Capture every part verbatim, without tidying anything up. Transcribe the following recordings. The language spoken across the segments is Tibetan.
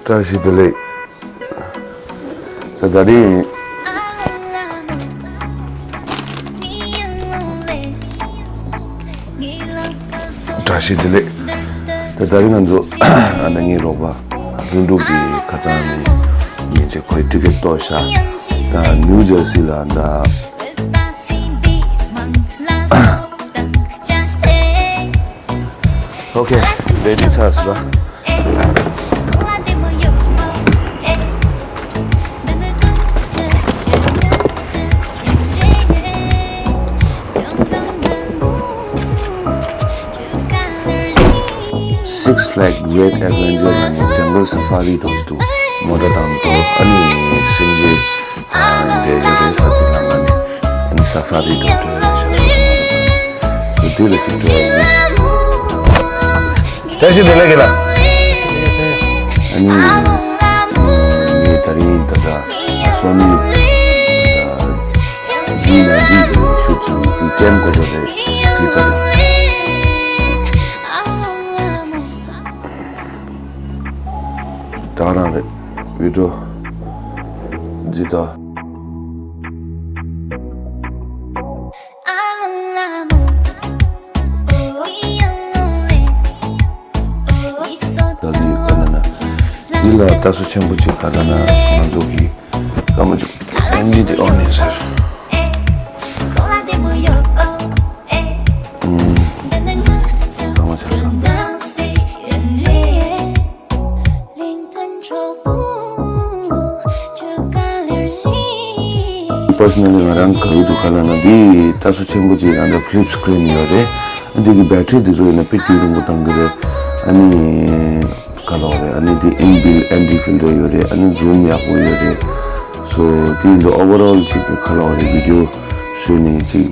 བཀྲ་ཤིས་བདེ་ལེགས། ད་ད་རིང་། བཀྲ་ཤིས་བདེ་ལེགས། ད་ད་རིང་ང་ཚོ་ཨ་ནི་ངའི་རོགས་པ་ལྷུན་གྲུབ་ཀྱི་ཁ་སང་ནས་ཉིན་གཅིག་ཁོའི་ཊི་ཀེ་ཊི་གཏོར་ཤག་ད་ནིའུ་ཇར་སི་ལ་ད། ཨོ་ཁེ། རེ་ཌི་ཚར་སོང་། Six Flag Great Adventure ལ་ནི་Jungle Safari འགྲོ་གི་འདུག་མོ་ཊ་དང་འགྲོ། ཨ་ནི་སེམས་ཅན་དང་འདྲེ་ཡོད་རེད། ས་དེ་ནང་ལ་ནི་ཨ་ནི་སཱ་ཕ་རི་འགྲོ་འགྲོ་ཡོད་རེད། ཤ་ཤ་ཤ་མོ་ཊ་དང་། སོ་དེ་ལ་ཅིག་འགྲོ་ཡ་ཡིན། བཀྲ་ཤིས་བདེ་ལེགས་ལགས། ཨ་ནི་ངས་ད་རིང་ད་ལྟ་སོ་ནི་ད་ཇི་ནང་འདི་ལ་ཤུགས་ཀྱིས་དེ་ཀེམ་གོ་ཆོད་རེད། དེ་ལྟར། ད་ག་རང་རེད། བི་ཌིའོ་འདི་ད། ད་འདི་ག་ལ་ན། འདི་ལ་ལྟ་ཚུལ་ཆེན་པོ་ཅིག་ག་ལ་ན་ང་ཚོ་གི་སྐར་མ་བཅུ་ཨེན་ཌི་དེ་ཨོ་ནི་ཟེར། ཨུམ། ཚང་མ་ཆགས་སོང་། པར་སོ་ནལ་ལི་ང་རང་ག་གི་འདུག་ག་ལ་ན་འདི་ལྟ་ཚུལ་ཆེན་པོ་ཅིག་ཨ་ནི་ཕི་ལིབ་སི་ཀི་རིན་ཡོད་རེད། ཨ་འདི་གི་བེ་ཊི་རི་འདི་ཚོ་ཡིན་ན་དཔེ་རྒྱུན་རིང་པོ་གཏོང་གི་རེད། ཨ་ནི་ག་ལ་བ་རེད། ཨ་ནི་འདི་ཨིན་བིལ་ཊི་ཨེན་ཌི་ཕིལ་ཊར་ཡོད་རེད། ཨ་ནི་ཛུམ་ཡག་པོ་ཡོད་རེད། སོ་དེ་ཡིན་དུས་ཨོ་ཝར་ཨོལ་ཅིག་ག་ལ་བ་རེད། བི་ཌིའོ་བཟོས་ནས་ཅིག་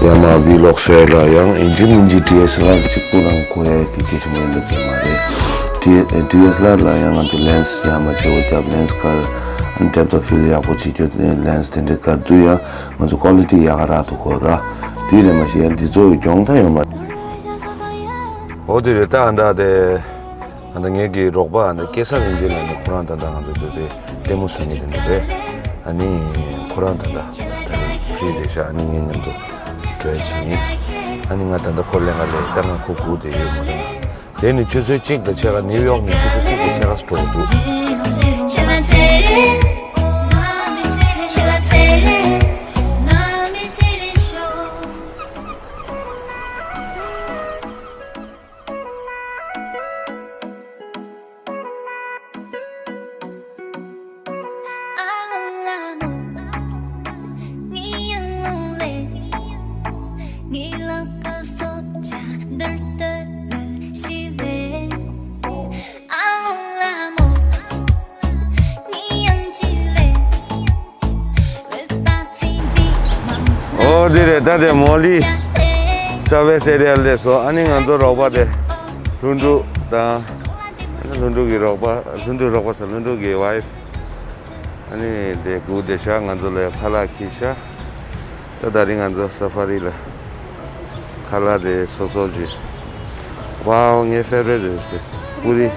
ཡ་མ་བི་ལོག་བཟོས་ལ་ཡང་ཡིན་གཅིག་མིན་གཅིག་ཌི་ཨེས་ཨེལ་ཨར་ཅིག་པུ་རང་གོ་ཡ་གི་གལ་ཆེན་པོ་ཡིན་པ་ཅིག་མ་རེད། ཌི་ཨེས་ཨེལ་ཨར་ལ་ཡང་ང་ཚོ་ལེན་སི་ཡ་མ་བྱེད་འོ་རྒྱབ་ལེན་སི་དཀར་ཨ་ནི་ཌེབ་ཨོཕ་ཕིལ་ཡག་པོ་བྱེད་རྒྱུ་ལེན་སི་དེ་འདྲའི་དཀར་དུས་ཡང་ང་ཚོ་ཀོ་ལི་ཊི་ཡག་ག་རག་ཏུ་གོ་ར། དེ་རེད་མ་གཞི་ཡང་འདི་ཚོ་གྱོང་ད་ཡོད་མ་རེད། འོ་དེ་རེད། ད་ཨ་འདྲ་དེ། ཨ་ནི་ངེད་ཀྱི་རོགས་པ་ཨ་ནི་སྐལ་བཟང་ཨིན་ཇི་ལ་ནི་ཁོ་རང་ད་ལྟ་ང་ཚོ་འདོད་པའི་ལྟད་མོ་བཟོ་མཁན་དེ་འདྲ་རེད། ཨ་ནི་ཁོ་རང་ད་ལྟ་ད་རེས་ཕི་རི་རེད་ཤག་ཨ་ནི་ངའི་མཉམ་དུ་འགྲོ་ཡ་ཅིག་ཡིན། ཨ་ནི་ང་ད་ལྟ་ཁོ་ལེན་ག་སླེབས། ད་ང་ཁོ་སྒུག་བསྡད་ཡོད། མོ་ཊ་ནང་། དེ་ནི་ཆུ་ཚོད་གཅིག་དང་ཕྱེད་ཀ། ནིའུ་ཡོག་ནས་ཆུ་ཚོད་གཅིག་དང་ཕྱེད་ཀ་འགྲོ་གི་འདུག་ཨོ་དེ་རེད། ད་དེ་མོ་ལི་སར་ཝི་སི་ཨེ་རི་ཡ་སླེབས་སོང་། ཨ་ནི་ང་ཚོ་རོགས་པ་དེ་ལྷུན་གྲུབ་དང་། ལྷུན་གྲུབ་ཀྱི་རོགས་པ། ལྷུན་གྲུབ་རོགས་པ་ཟེར། ལྷུན་གྲུབ་ཀྱི་ཝའི་ཕི། ཨ་ནི་དེ་སྒུག་བསྡད་ཤག་ང་ཚོ་ལ་ཡ་ཁ་ལག་ཁྱེར་ཤག་ད་ད་རིང་ང་ཚོ་སཱ་ཕ་རི་ལ་ཁ་ལག་དེ་སོ་སོ་ཅིག་ཝའོ་ངའི་ཕེ་ཝ་རི་ཊི་རེད་ཟེར། པུ་རི།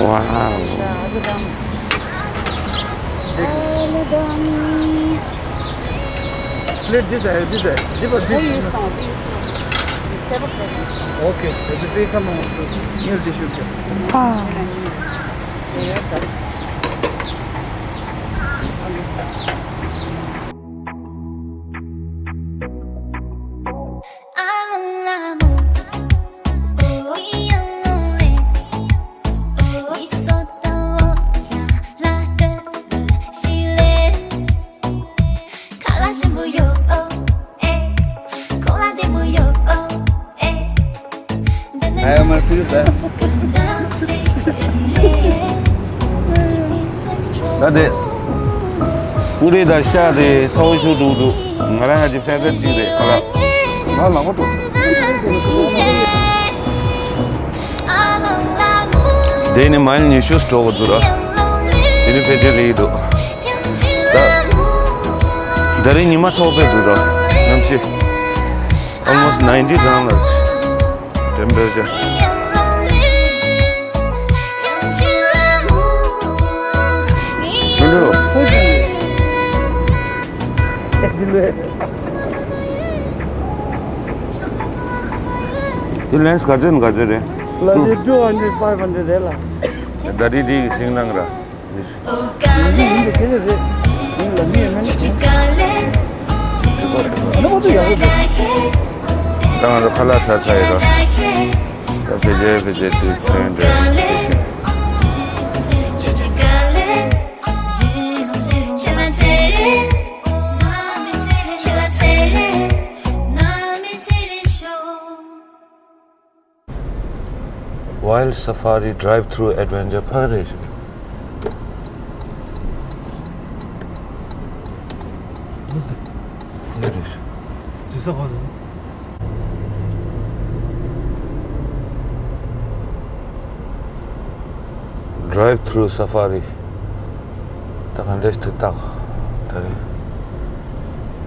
Wow. Plate this side, this side. This one, this one. Okay. New dish. Ah. ད་དེ་པུ་རི་དང་ཤ་དེ་ཚ་བོ་ཞིག་འདུག་འདུག་ང་རང་ང་ཅིག་ཕན་ཚུན་གཅིག་རེད། ཁ་ལག་ང་ལག་པ་འགྲོ། དེ་ནི་མལ་ཉི་ཤུ་འགྲོ་གི་འདུག་ར། དེ་ ཕལ་ཆེར་ལེགས་འདུག་ད་ད་རིང་ཉི་མ་ཚ་པོ་དཔེ་འདུག་ད་གནམ་གཤིས་almost ninety སྒང་ལ་temperature། འདི་ལེན་སི་ག་ཚོད་ནས་ག་ཚོད་རེད། ལ་ལི་two hundred five hundred རེད་ལ། ད་རིང་འདི་གི་སིང་ནང་ར། ད་ང་ཚོ་ཁ་ལག་ཟ་ཚར་ཡོད་ར། ད་ཕལ་ཆེར་ཕལ་ཆེར་དུས་ཚོད་འདྲ། Wild Safari Drive Through Adventure ཕ་གི་རེད་ཤག་འདི་རེད་ཤག Drive Through Safari ད་ག་འདྲས་དུ་བཏགས་ད་རེད།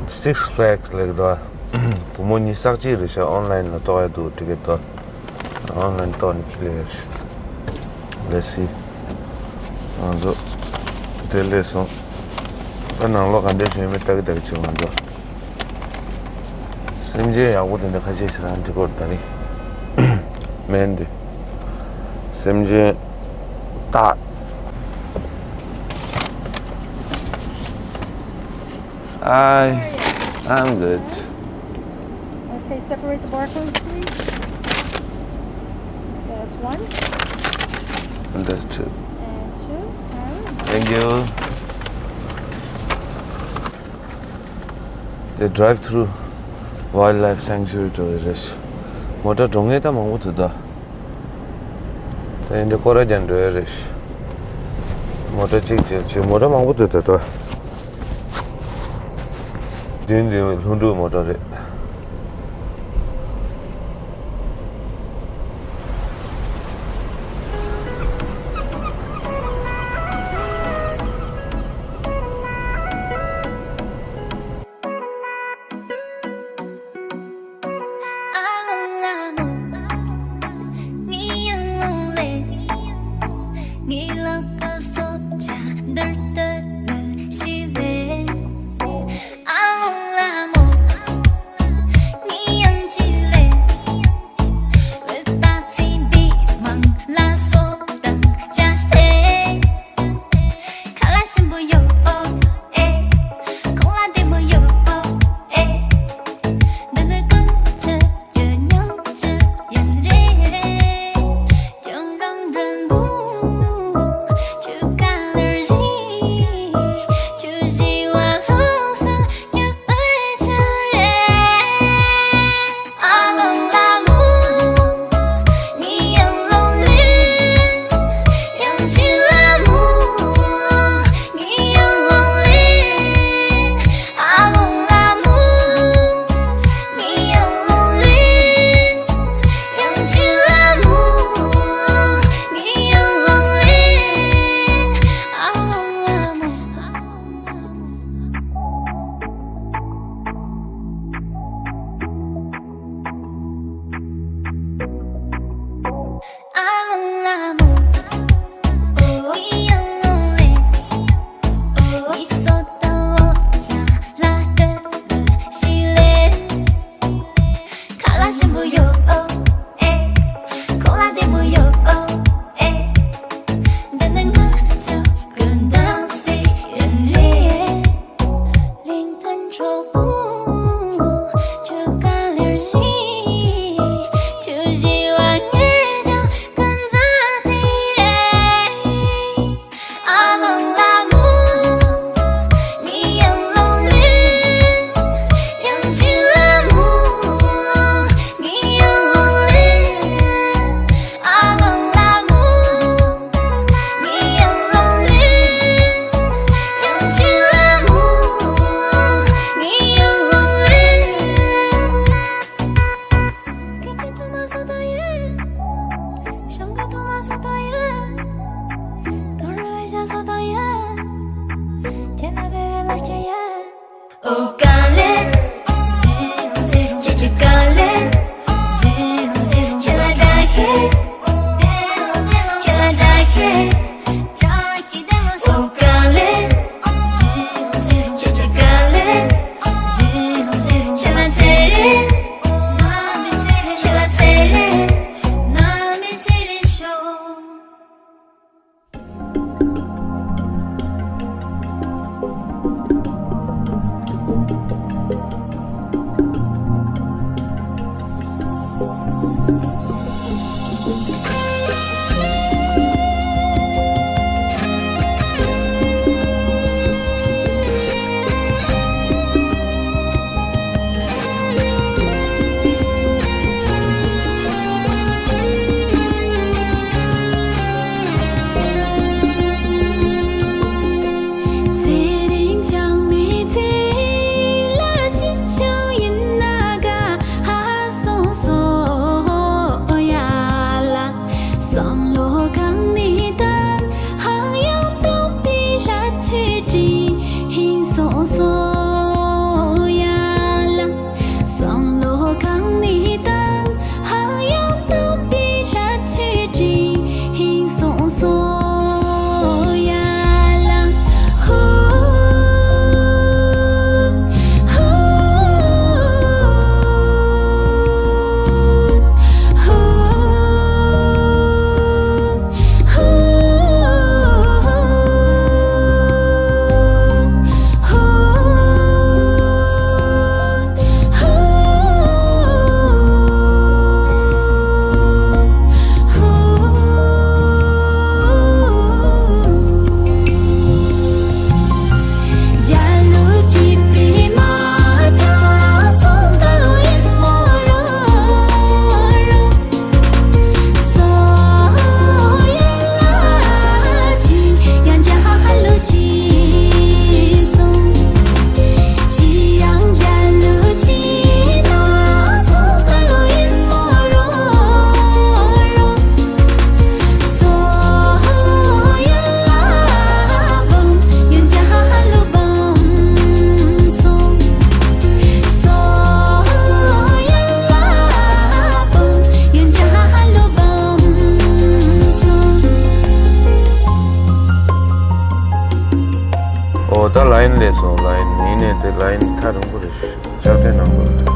Six Flags ལེགས་དོ། བུ་མོ་གཉིས་ས་གཅིག་རེད་ཤག་ཨོན་ལན་ལ་གཏོགས་ཡ་འདུག་ཊི་ཀེ་ཊི་དོ། ཨོན་ལན་གཏོགས་ནས་ཁྱེར་ཡོད་རེད། Let's see. ང་ཚོ་དེ་སླེབས་སོང་། ད་ནང་ལོགས་ག་འདྲ་ཞིག་ཡོད་མེད་ལྟ་གི་ལྟ་གི་བྱེད། ང་ཚོ་སེམས་ཅན་ཡག་པོ་དེ་འདྲ་ཁ་ཤས་ཤིག་རང་འགྲིག་གོ་ད་རིང་མེད་འདི། སེམས་ཅན་ད། Hi, I'm good. Okay, separate the barcodes, please. Okay, that's one. And that's two. And two. All right. Thank you. They drive through wildlife sanctuary འགྲོ་ཡི་རེད། མོ་ཊ་འགྲོ་མཁན་ད་མང་པོ་འདུག་ད། ད་ཡིན་དུས་སྐོར་ར་རྒྱག་འགྲོ་ཡི་རེད། མོ་ཊ་གཅིག་བྱས་བྱས་མོ་ཊ་མང་པོ་འདུག་ད་ལྟ། མདུན་དེ་ལྷུན་གྲུབ་མོ་ཊ་རེད། ཚེ་རིང་ཅང་མི་ཚེ་ལ་ཞིག་ཅང་ཡིན་ན་དགའ་ཧ་སོང་སོ་ཡ་ལ། བསམ་བློ་གང་ནས་བཏང་ཧང་ཡང་སྟོང་པའི་ལྷ་ཆོས་དྲིན་ཧིང་སོང་སོ་ཡ་ལ། བསམ་བློ་གང་ནས་བཏང་ཧང་ཡང་སྟོང་པའི་ལྷ་ཆོས་དྲིན་ཧིང་སོང་སོ་ཡ་ལ། ཧུ། ཧུ། ཧུ། ཨོ་ད་ལ་ཡིན་ལས་སོང་། ལ་ཡིན་ཡིན་ནས་དེ་ལ་ཡིན་ཐག་རིང་པོ་རེད། ལྕགས་སྤྲེལ་ནང་ལོགས་དུ།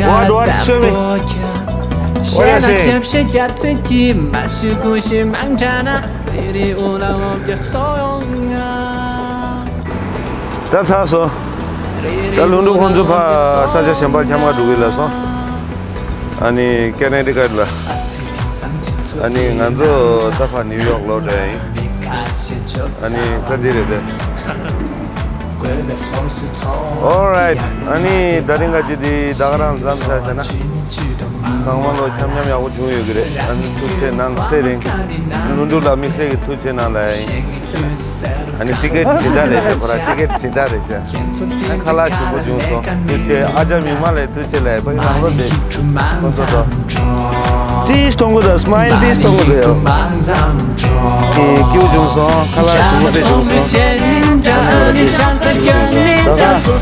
What, what? Show me. What do you say? ད་ཚར་སོང་། ད་ལྷུན་གྲུབ་ཁོང་ཚོ་ཕར་ས་ཆ་གཞན་པར་འཁྱམ་ག་འགྲོ་གི་ལབ་སོང་། ཨ་ནི་ཀེ་ན་ཌི་ཀཊ་ལ། ཨ་ནི་ང་ཚོ་ད་ཕར་ནིའུ་ཡོག་ལོག་འགྲོ་ཡ་ཡིན། ཨ་ནི་ད་འདི་རེད་དེ། Alright. ཨ་ནི་ད་རིང་ག་ཅི་འདི་ད་ག་རང་མཚམས་བཞག་བྱས་ན། ཚང་མ་ལོ་འཁྱམ་འཁྱམ་ཡག་པོ་བྱུང་ཡོད་ཀྱི་རེད། ཨ་ནི་ཐུགས་རྗེ་གནང་། ཚེ་རིང་། ལྷུན་གྲུབ་ལགས་དམིགས་བསལ་གྱི་ཐུགས་རྗེ་གནང་ལབ་ཡ་ཡིན། ཨ་ནི་ཊི་ཀེཊ་སྦྱིན་བདག་རེད་ཤག་ཁོ་རང་ཊི་ཀེཊ་སྦྱིན་བདག་རེད་ཤག་ཨ་ཁ་ལག་ཞིམ་པོ་བྱུང་སོང་། ཐུགས་རྗེ། ཨ་ཅག་མིག་དམར་ལ་ཐུགས་རྗེ་ལབ་ཡ། ཕ་གི་རང་ལོ་དེ་ཁོང་ཚོ་དང་། ཏིས་གཏོང་གི་འདུག་སྨའིལ་ཏིས་གཏོང་གི་འདུག་ཡོ། ཨེ་སྐྱིད་པོ་བྱུང་སོང་། ཁ་ལག་ཞིམ་པོ་དཔེ་བྱུང་སོང་། ཨ་ནི་ང་ལ་དེ་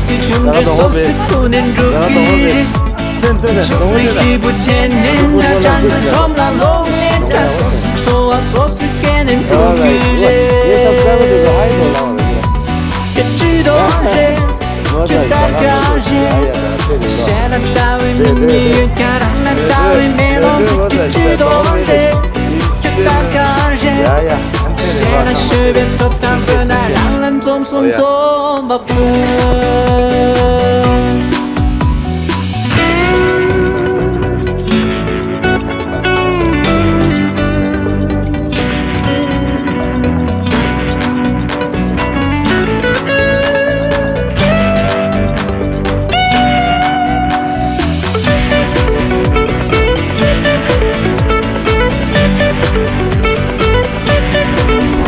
སྐྱིད་པོ་བྱུང་སོང་། ད་ད་ད་གཏོང་ཧོ་བེ། ད་ད་གཏོང་ཧོ་བེ། ཏན་ཏན་ནས་གཏོང་ཧོ་བེ། Alright. Yes, I'm traveling to the high note now.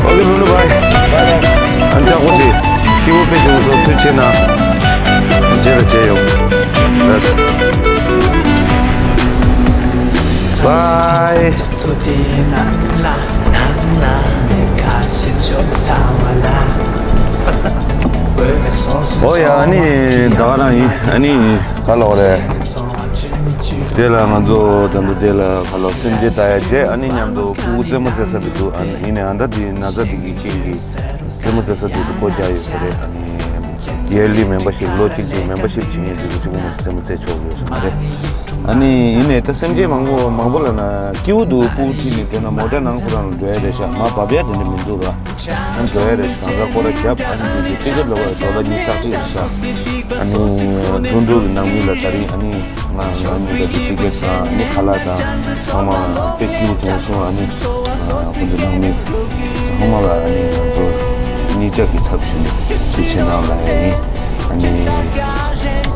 ཨོ་ཁེ། ལྷུན་གྲུབ་བྷའི། ཨ་ནི་ཅག་པོ་ཅིག་སྐྱིད་པོ་དཔེ་བྱུང་སོང་། ཐུགས་རྗེ་གནང་། རྗེས་ལ་མཇལ་ཡོང་། Bye. ཨོ་ཡ། ཨ་ནི་ད་ག་རང་ཡིན། ཨ་ནི་ག་ལོག་རེད། དེ་ལ་ང་ཚོ་ད་དུང་དེ་ལ་ག་ལོག་སེམས་ཅན་ལྟ་ཡ་བྱས། ཨ་ནི་མཉམ་དུ་ཕྲུ་གུ་རྩེད་མོ་རྩེ་ས་དེ་འདུག་ཨ་ནི་ཡིན་ནའང་ད་དེ་ན་ཚ་དེ་གི་རྐྱེན་གྱིས་རྩེད་མོ་རྩེ་ས་དེ་ཚོ་སྒོ་རྒྱག་ཡོད་ས་རེད། ཨ་ནི་ཡར་ལི་མེམ་པར་ཤིབ། ལོ་གཅིག་གཅིག་མེམ་པར་ཤིབ་བྱེད་མཁན་དེ་ཚོ་གཅིག་པུ་མ་ཟད་རྩེད་མོ་རྩེ་ཆོག་གི་ཡོད་ས་མ་རེད། ཨ་ནི་ཡིན་ནའི་ད་སེམས་ཅན་མང་པོ་མང་པོ་ལ་ན་སྐྱིད་པོ་འདུག་ཕྲུ་གུ་ཁྲིད་ནས་འགྲོ་ན་མོ་ཊ་ནང་ཁོ་རང་ལ་འགྲོ་ཡ་རེད་ཤག་མར་བབས་ཡ་དེ་འདྲ་མི་འདུག་ར། ཨ་ནི་འགྲོ་ཡ་རེད་ཤག་གང་ཟག་སྐོར་ར་བརྒྱབ། ཨ་ནི་དེ་རྗེས་ཊི་ཀེཊ་ལོག་པ་ཌོ་ལར་ཉི་ཤུ་རྩ་གཅིག་རེད་ཤག་ཨ་ནི་ལྷུན་གྲུབ་ཀྱི་ནང་མི་ལ་ད་རིང་ཨ་ནི་ང་ང་གཉིས་ཀ་གི་ཊི་ཀེཊ་དང་ཨ་ནི་ཁ་ལག་དང་ཚང་མ་དཔེ་སྐྱིད་པོ་བྱུང་སོང་། ཨ་ནི་ཁོང་ཚོ་ནང་མི་ཚང་མ་ལ་ཨ་ནི་ང་ཚོ་གཉིས་ཆ་གི་ཚབ་ཞུས་ནས་ཐུགས་རྗེ་གནང་ལབ་ཡ་ཡིན། ཨ་ནི་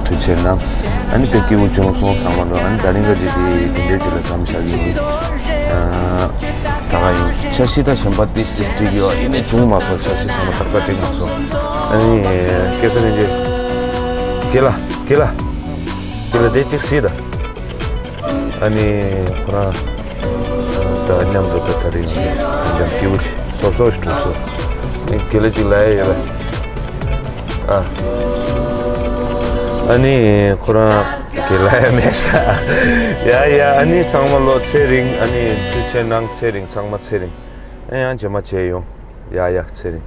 ཐུགས་རྗེ་གནང་། ཨ་ནི་དཔེ་སྐྱིད་པོ་བྱུང་སོང་ཚང་མ་ལ། ཨ་ནི་ད་རིང་ག་ཅིག་དེ་དེ་འདྲའི་ཅིག་ལ་མཚམས་བཞག་གི་ཡིན། ཨ་ད་ག་ཡིན། འཆར་གཞི་ད་གཞན་པ་ཏིས་ཏིས་བསྒྲིགས་ཡོད། ཡིན་ནའི་བྱུང་མ་སོང་། འཆར་གཞི་ཚང་མ་ཏག་ཏག་བསྒྲིགས་མ་སོང་། ཨ་ནི་སྐལ་བཟང་ལྷན་རྒྱས། རྒན་ལགས། རྒན་ལགས། རྒན་ལགས་དེ་གཅིག་གཟིགས་དང་། ཨ་ནི་ཁོ་རང་ད་མཉམ་དུ་ད་ད་རིང་ཡང་སྐྱིད་པོ་ཞིག་སོབ་སོབ་ཞིག་གྲུབ་སོང་། ཨ་ནི་རྒན་ལགས་གཅིག་ལབ་ཡ་ཡོད་པས། ཨ་ཨ་ནི་ཁོ་རང་རྒན་ལགས་ཡ་མེད་ཤག་ཡ་ཡ། ཨ་ནི་ཚང་མ་ལོ་ཚེ་རིང་། ཨ་ནི་ཐུགས་རྗེ་གནང་། ཚེ་རིང་། ཚང་མ་ཚེ་རིང་། ཨ་ཡང་རྗེས་མ་མཇལ་ཡོང་། ཡ་ཡ། ཚེ་རིང་།